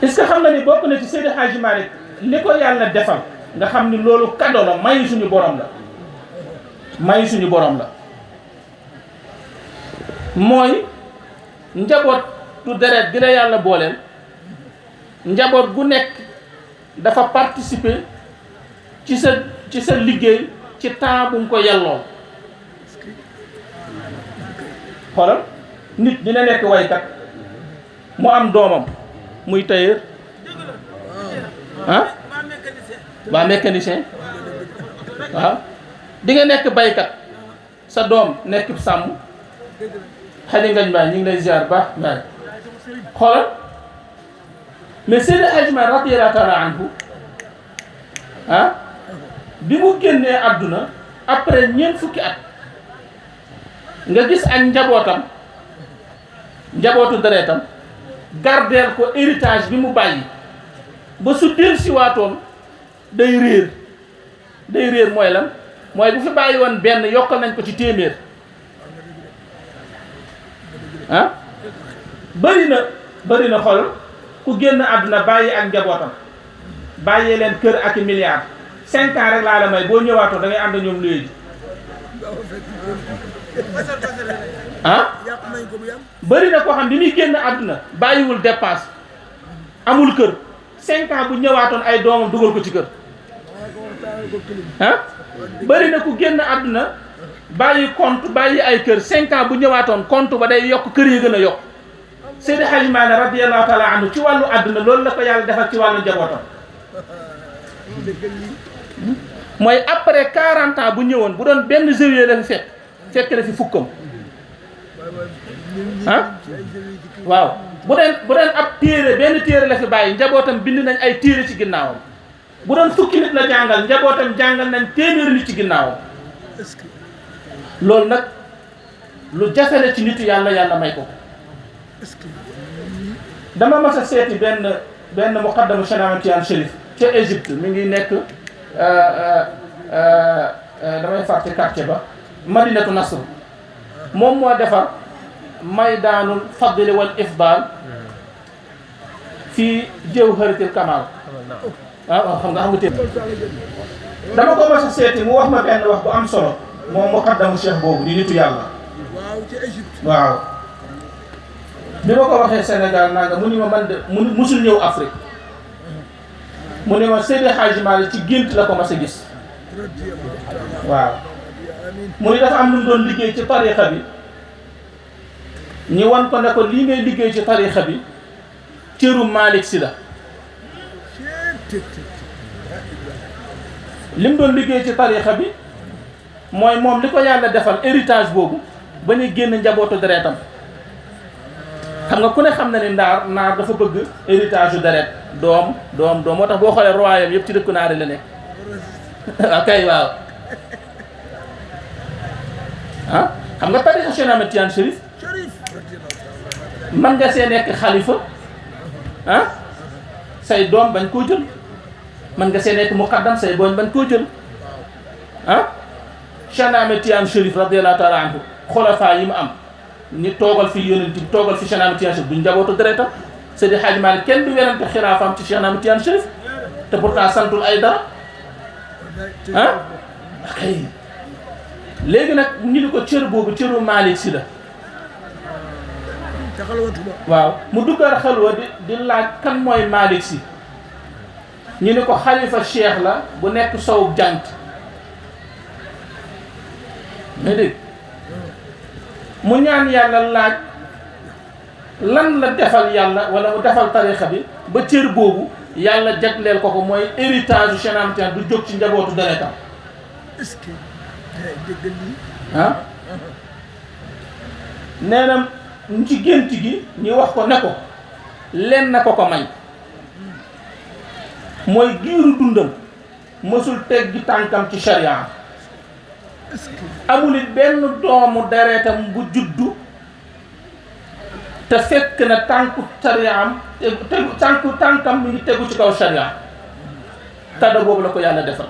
est-ce que xam nga ni bokk na ci Seydi Hadji Malick li ko yàlla defal nga xam ni loolu cadeau la may suñu borom la may suñu borom la mooy njaboot du deret gi la yàlla booleel njaboot gu nekk dafa participer ci sa liggéey ci temps bu mu ko yelloo xoolal nit dina nekk waykat mu am doomam muy tailleur ah waa mécanicien waaw di nga nekk baykat sa doom nekk sàmm xëy ngañ baay ñu ngi lay ziar baax baay xoolal mais Seydi Hadji Malick radiyallahu taala anhu ah bi mu génnee àdduna après ñeent fukki at nga gis ak njabootam njabootu deretam gardeel ko héritage bi mu bàyyi ba su dellusiwaatoon day réer mooy lan mooy bu fi bàyyi woon benn yokkal nañ ko ci téeméer ah bëri na xol ku génn àdduna bàyyi ak njabootam bàyyee leen kër ak i milliards 5 ans rek laa la may boo ñëwaatoon da ngay ànd ñoom léegi ah bëri na koo xam bi muy génn àdduna bàyyiwul dépense amul kër 5 ans bu ñëwaatoon ay doomam dugal ko ci kër ah bëri na ku génn àdduna bàyyi compte bàyyi ay kër 5 ans bu ñëwaatoon compte ba day yokk kër yi gën a yokk Seydi Hadji Malick radiyallahu taala anhu ci wàllu àdduna loolu la ko yàlla defal ci wàllu njabootam mooy après 40 ans bu ñëwoon bu doon benn zawiya la fi fekk na fi fukkam ah waaw bu doon ab téere benn téere la fi bàyyi njabootam bind nañ ay téere ci ginnaawam bu doon fukki nit la jàngal njabootam jàngal nañ téeméeri nit ci ginnaawam loolu nag lu jafe la ci nitu yàlla may ko dama mas a seeti benn muqaddamu Cheikh Ahmed Tidiane Chérif ca Égypte mi ngi nekk damay fàtte quartier ba Madinatu Nasr moom moo defar maydaanul fadli wal ifdal fii Jawharatul Kamal xam nga téem dama ko mas a seeti mu wax ma benn wax bu am solo moom muqaddamu cheikh boobu di nitu yàlla waaw bi ma ko waxee Sénégal nanga mu ni ma man de musul ñëw Afrique mu ne ma Seydi Hadji Malick ci gént la ko mas a gis waaw mu ni dafa am lu mu doon liggéey ci tarixa bi ñi wan ko ne ko lii ngay liggéey ci tarixa bi cëru Malick Sy la li mu doon liggéey ci tarixa bi mooy moom li ko yàlla defal héritage boobu ba ñu génn njabootu deretam xam nga ku ne xam na ni naar dafa bëgg héritage yu deret doom moo tax boo xoolee royaume yëpp ci dëkku naar yi la nekk kay waaw ah xam nga tarixa Cheikh Ahmed Tidiane Chérif man nga see nekk xalifa ah say doom bañ koo jël man nga see nekk muqaddam say booñ bañ koo jël ah Cheikh Ahmed Tidiane Chérif radiyallahu taala anhu xulafaa yi mu am ñi toogal fi yonent bi toogal fi Cheikh Ahmed Tidiane Chérif duñ njabootu deretam Seydi Hadji Malick kenn du werante xilaafaam ci Cheikh Ahmed Tidiane Chérif te pourtant santul ay dara ah kay léegi nag ñu ni ko cër boobu cëru Malick Sy la waaw mu duggal xalwa di laaj kan mooy Malick Sy ñu ni ko xalifa cheikh la bu nekk sow jant mais dégg mu ñaan yàlla laaj lan la defal yàlla wala mu defal tarixa bi ba cër boobu yàlla jagleel ko mooy héritage u Cheikh Ahmed Tidiane du jóg ci njabootu deretam ah nee na ci gént gi ñu wax ko ne ko len na ko may mooy giiru dundam mësul teggi tànkam ci sharia amul it benn doomu deretam bu juddu te fekk na tànku shariaam tànkam mi ngi tegu ci kaw sharia tada boobu la ko yàlla defal